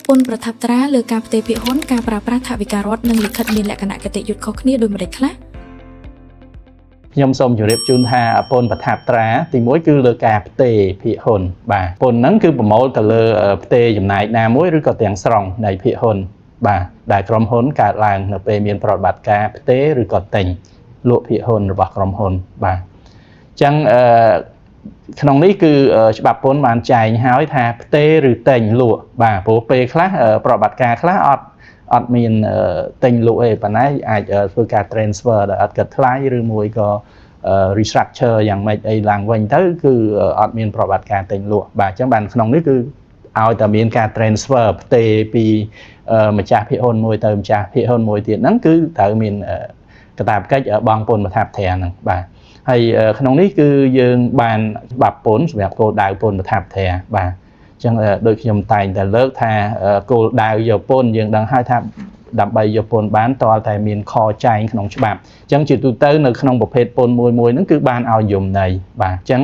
ពន្ធប្រថាប់ត្រាលើការផ្ទេរភាគហ៊ុនការប្រើប្រាស់ថវិការដ្ឋនិងលិខិតមានលក្ខណៈគតិយុត្តខុសគ្នាដូចម្តេចខ្លះ? ខ្ញុំសូមជម្រាបជូនថាពន្ធប្រថាប់ត្រាទី1គឺលើការផ្ទេរភាគហ៊ុនបាទពន្ធហ្នឹងគឺប្រមូលទៅលើផ្ទេរចំណែកណាមួយឬក៏ទាំងស្រុងនៃភាគហ៊ុនបាទដែលក្រុមហ៊ុនកើតឡើងនៅពេលមានប្រតិបត្តិការផ្ទេរឬក៏ទិញលក់ភាគហ៊ុនរបស់ក្រុមហ៊ុនបាទអញ្ចឹងអឺក្នុងនេះគឺច្បាប់ពន្ធបានចែងហើយថាផ្ទេរឬទិញលក់បាទព្រោះពេលខ្លះប្រតិបត្តិការខ្លះអត់មានទិញលក់ទេប៉ុន្តែអាចធ្វើការ transfer ដោយអត់គិតថ្លៃឬមួយក៏ restructure យ៉ាងម៉េចអីឡើងវិញទៅគឺអត់មានប្រតិបត្តិការទិញលក់បាទអញ្ចឹងបានក្នុងនេះគឺឲ្យតែមានការ transfer ផ្ទេរពីម្ចាស់ភាគហ៊ុនមួយទៅម្ចាស់ភាគហ៊ុនមួយទៀតហ្នឹងគឺត្រូវមានកាតព្វកិច្ចបង់ពន្ធប្រថាប់ត្រាហ្នឹងបាទហើយក្នុងនេះគឺយើងបានច្បាប់ពន្ធសម្រាប់គោលដៅពន្ធប្រថាប់ត្រាបាទអញ្ចឹងដូចខ្ញុំតែងតែលើកថាគោលដៅយកពន្ធយើងដឹងហើយថាដើម្បីយកពន្ធបានតើតែមានខចែងក្នុងច្បាប់អញ្ចឹងជាទូទៅនៅក្នុងប្រភេទពន្ធមួយមួយហ្នឹងគឺបានឲ្យនិយមន័យបាទអញ្ចឹង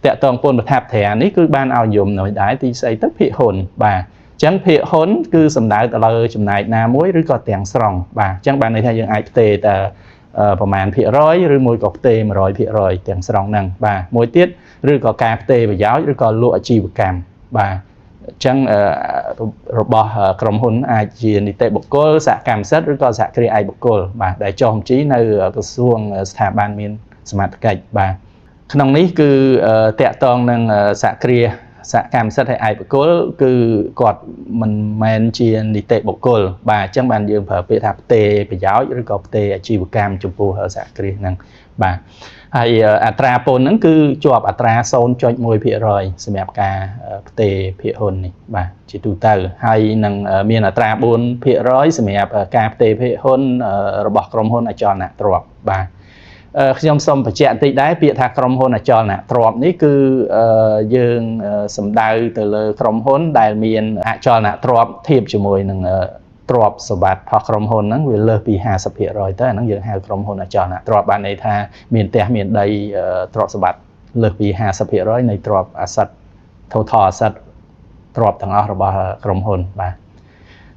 តាក់ទងពន្ធប្រថាប់ត្រានេះគឺបានឲ្យនិយមន័យដែរទីស្អីទៅភាគហ៊ុនបាទអញ្ចឹងភាគហ៊ុនគឺសំដៅទៅលើចំណែកណាមួយឬក៏ទាំងស្រុងបាទអញ្ចឹងបានន័យថាយើងអាចផ្ទេរតែប្រមាណភាគរយឬមួយក៏ផ្ទេរ100%ទាំងស្រុងហ្នឹងបាទមួយទៀតឬក៏ការផ្ទេរប្រយោជន៍ឬក៏លក់អាជីវកម្មបាទអញ្ចឹងរបស់ក្រុមហ៊ុនអាចជានីតិបុគ្គលសហកម្មសិទ្ធិឬក៏សហគ្រាសឯកបុគ្គលបាទដែលចុះបញ្ជីនៅក្រសួងស្ថាប័នមានសមត្ថកិច្ចបាទក្នុងនេះគឺតាក់ទងនឹងសហគ្រាសសហកម្មសិទ្ធិឲ្យឯកបុគ្គលគឺគាត់មិនមែនជានីតិបុគ្គលបាទអញ្ចឹងបានយើងប្រើពាក្យថាផ្ទេរប្រយោជន៍ឬក៏ផ្ទេរអាជីវកម្មចំពោះសហគ្រាសហ្នឹងបាទហើយអត្រាពន្ធហ្នឹងគឺជាប់អត្រា0.1%សម្រាប់ការផ្ទេរភាគហ៊ុននេះបាទជាទូទៅហើយនឹងមានអត្រា4%សម្រាប់ការផ្ទេរភាគហ៊ុនរបស់ក្រុមហ៊ុនអចលនទ្រព្យបាទខ្ញុំសូមបញ្ជាក់បន្តិចដែរពាក្យថាក្រុមហ៊ុនអចលនទ្រព្យនេះគឺយើងសំដៅទៅលើក្រុមហ៊ុនដែលមានអចលនទ្រព្យធៀបជាមួយនឹងទ្រព្យសម្បត្តិរបស់ក្រុមហ៊ុនហ្នឹងវាលើសពី50%ទៅអាហ្នឹងយើងហៅក្រុមហ៊ុនអចលនទ្រព្យបានន័យថាមានផ្ទះមានដីទ្រព្យសម្បត្តិលើសពី50%នៃទ្រព្យ asset total asset ទ្រព្យទាំងអស់របស់ក្រុមហ៊ុនបាទ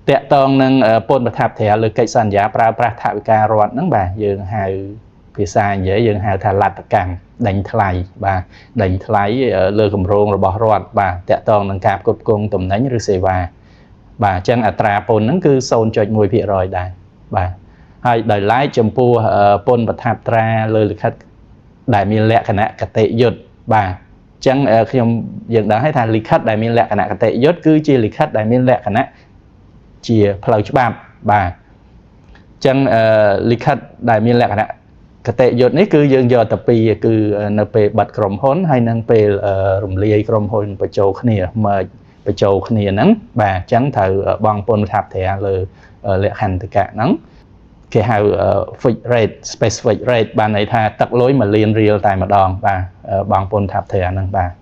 តាក់ទងនឹងពន្ធប្រថាប់ត្រាលើកិច្ចសន្យាប្រើប្រាស់ថវិការដ្ឋហ្នឹងបាទយើងហៅភាសានិយាយយើងហៅថាលទ្ធកម្មដេញថ្លៃបាទដេញថ្លៃលើគម្រោងរបស់រដ្ឋបាទតាក់ទងនឹងការផ្គត់ផ្គង់ទំនិញឬសេវាបាទអញ្ចឹងអត្រាពន្ធហ្នឹងគឺ0.1%ដែរបាទហើយដោយឡែកចំពោះពន្ធប្រថាប់ត្រាលើលិខិតដែលមានលក្ខណៈគតិយុត្តបាទអញ្ចឹងខ្ញុំយើងដឹងហើយថាលិខិតដែលមានលក្ខណៈគតិយុត្តគឺជាលិខិតដែលមានលក្ខណៈជាផ្លូវច្បាប់បាទអញ្ចឹងលិខិតដែលមានលក្ខណៈគតិយុត្តនេះគឺយើងយកទៅពីរគឺនៅពេលបិទក្រុមហ៊ុនហើយនិងពេលរំលាយក្រុមហ៊ុនបញ្ចូលគ្នា merge បញ្ចូលគ្នាហ្នឹងបាទអញ្ចឹងត្រូវបង់ពន្ធថាប់ត្រាលើលក្ខន្តិកៈហ្នឹងគេហៅ fixed rate, specific rate បានន័យថាទឹកលុយ1លានរៀលតែម្ដងបាទបង់ពន្ធថាប់ត្រាហ្នឹងបាទ។